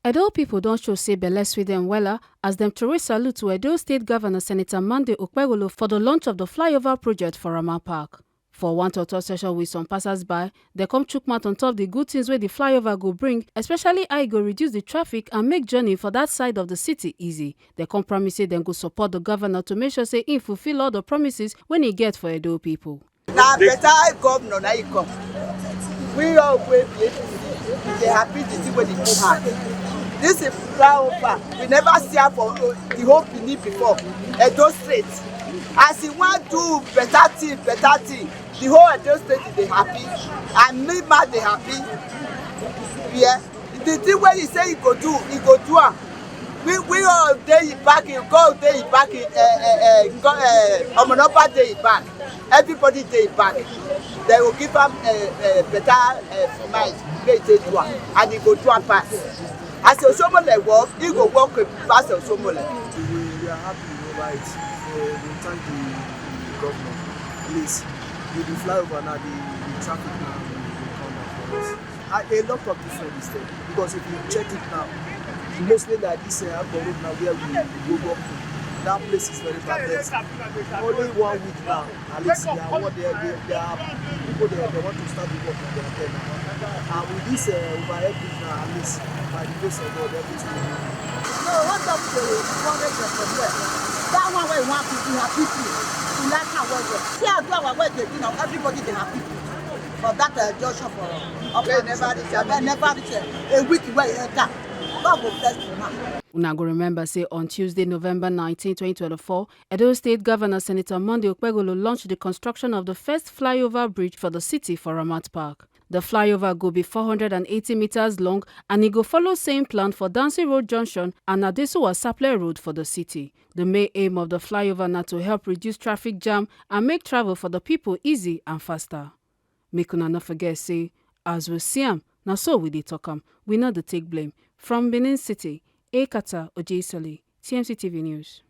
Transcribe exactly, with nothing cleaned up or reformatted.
Edo people don show say belle sweet dem wella as dem throway salute to Edo State Governor Senator Monday Okpebholo for the launch of the flyover project for Rama Park. For one tok-tok session with some passers-by, dem come chook mouth on top the good things wey the flyover go bring, especially how e go reduce the traffic and make journey for that side of the city easy. Dem come promise say dem go support the governor to make sure say im fulfil all the promises wey e get for Edo people. Na better governor na e come. We all wey be A P C dey happy the thing wey dey do hand. This is flyover. We never see am for uh, the whole Benin before. Edo State. As e wan do better thing, better thing, the whole Edo State dey happy. And me ma dey happy. Yeah. The thing wey he say he go do, he go do am. We we all dey back him, God dey back him, uh, uh, uh, God, uh, Omonopa dey him back. Everybody dey him back. They go give am uh, uh, better uh, mind, make he take do am, and he go do am pass. As Oshiomhole work, he go work pass Oshiomhole. We, we are happy over it. So we thank the, the governor. Please, with the flyover now, the, the traffic now will come down for us. A, a lot of different is there because if you check it now, mostly like this uh, Agbo road now where we go work to, that place is very bad. There's only one week now, at least they are what they, they, they are people they, they want to start the work on their day now. And with this uh, overhead bridge now, at least by the grace of God, everything will be. No, what up to the one wey dey for there? That one wey wan be happy people. We like am well well. See as do our work dey do now, everybody dey happy for that uh, junction for up. They never reach am. They never reach uh, a week wey e enter. God go bless the man. Una go remember say on Tuesday, November nineteen, twenty twenty-four, Edo State Governor Senator Monday Okpebholo launched the construction of the first flyover bridge for the city for Ramat Park. The flyover go be four hundred and eighty meters long and e go follow same plan for Dancing Road Junction and Adesuwa Sapele Road for the city. The main aim of the flyover na to help reduce traffic jam and make travel for the people easy and faster. Make una no forget say, as we see am, na so we dey talk am. We no dey take blame. From Benin City, Ekata Ojeisoli, T M C T V News.